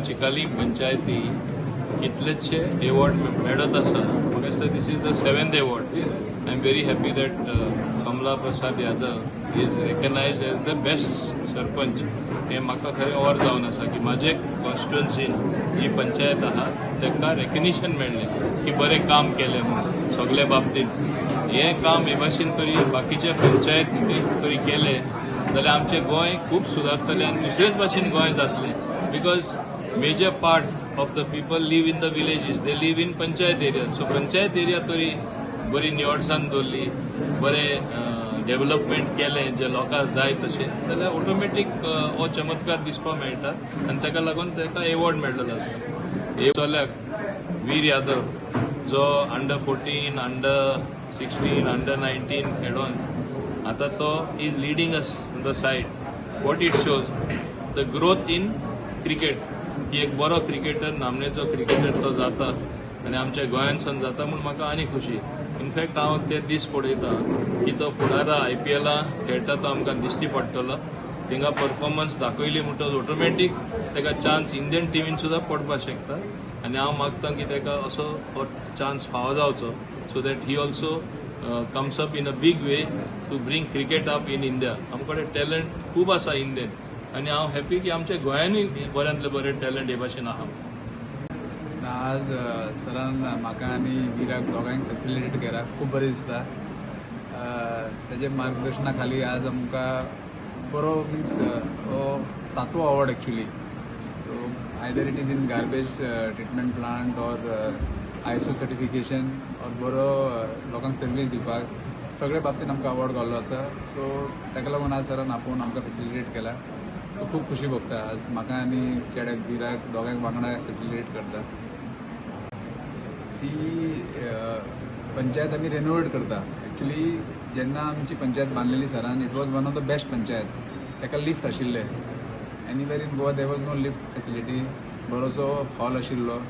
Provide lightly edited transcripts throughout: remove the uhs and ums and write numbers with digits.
चिकाली पंचायती कितलेशे एवॉर्ड मेळत आसा. म्हाका दिसता, this is the seventh award. I am very happy that Kamala Prasad Yadav is recognized as the best sarpanch. हें म्हाका खरें और जावन आसा की म्हाजे कॉन्स्टिट्युएन्सीन जी पंचायत आहा, ताका रेकग्निशन मेळ्ळें की बरें काम केलें म्हणून सगळे बाबतींत. हें काम हे भाशेन तरी बाकीच्या पंचायतींनी तरी केलें जाल्यार आमचें गोंय खूब सुदारतलें आनी दुसरेच भाशेन गोंय जातलें, because major part of the people live in the villages, they live in panchayat area. So panchayat area तरी बरी निवळसाण दवरली, बरें डेव्हलपमेंट केलें जे लोकांक जाय तशें, जाल्यार ऑटोमॅटीक हो चमत्कार दिसपाक मेळटा आनी ताका लागून ताका एवॉर्ड मेळ्ळलो आसा. हे चल्याक वीर यादव, जो under 14, under 16, under 19 खेळोन आता तो is leading us the side. What it shows, the growth in cricket, की एक बरो क्रिकेटर, नामनेचो क्रिकेटर तो जाता आनी आमच्या गोंयांतसून जाता म्हूण म्हाका आनी खुशी. इनफॅक्ट हांव ते दीस पळयता की तो फुडारा आयपीएला खेळटा तो आमकां दिश्टी पडटलो. थिंगा परफॉर्मन्स दाखयली म्हणटच ऑटोमॅटीक ताका चान्स इंडियन टिमीन सुद्दां पडपाक शकता आनी हांव मागता की ताका असो हो चान्स फावो जावचो, so that he also comes up in a big way to bring cricket up in India. आमचे कडेन टॅलंट खूब आसा इंडियन आनी हांव हॅपी की आमच्या गोंयांनी बऱ्यांतले बरे टॅलंट हे भाशेन आहा. आज सरान म्हाका आनी विराक दोगांक फेसिलिटेट केला, खूब बरें दिसता. तेजे मार्गदर्शना खाली आज आमकां बरो, मिन्स हो सातवो award actually. So either it is in garbage treatment plant or ISO certification or बरो लोकांक सर्वीस दिवपाक, सगळे बाबतीन आमकां अवॉर्ड गावल्लो आसा. सो ताका लागून आज सरान आपोवन आमकां फेसिलिटेट केला. सो खूब खुशी भोगता आज म्हाका आनी चेड्याक विराक दोगांक वांगडा फेसिलिटेट करता. ती पंचायत आमी रेनोवेट करता. एक्चुली जेन्ना आमची पंचायत बांदलेली सरान, it was one of the best panchayat. ताका लिफ्ट आशिल्ले. Anywhere in Goa there was no lift facility. बरोसो हॉल आशिल्लो.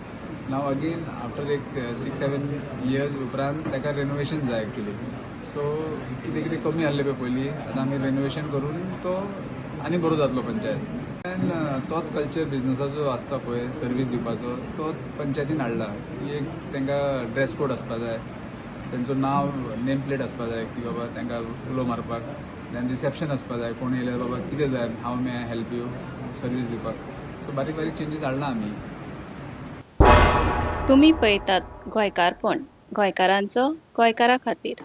नाव अगेन आफ्टर एक 6-7 इयर्स उपरांत ताका रेनोवेशन जाय एक्चुली. सो कितें कितें कमी आहलें पळय पयलीं, आतां आमी रेनोवेशन करून तो आनी बरो जातलो पंचायत. एंड तोच कल्चर बिजनसाचो आसता पळय, सर्वीस दिवपाचो, तो पंचायतीन हाडला की एक तांकां ड्रेस कोड आसपा जाय, तेंचो नांव नेम प्लेट आसपा जाय की बाबा तांकां उलो मारपाक, देन रिसेप्शन आसपा जाय, कोण येयल्यार बाबा कितें जाय, how may I help you, service दिवपाक. सो बारीक बारीक चेंजीस हाडला आमी. तुमी पळयतात गोंयकारपण, गोंयकारांचो गोंयकारा खातीर.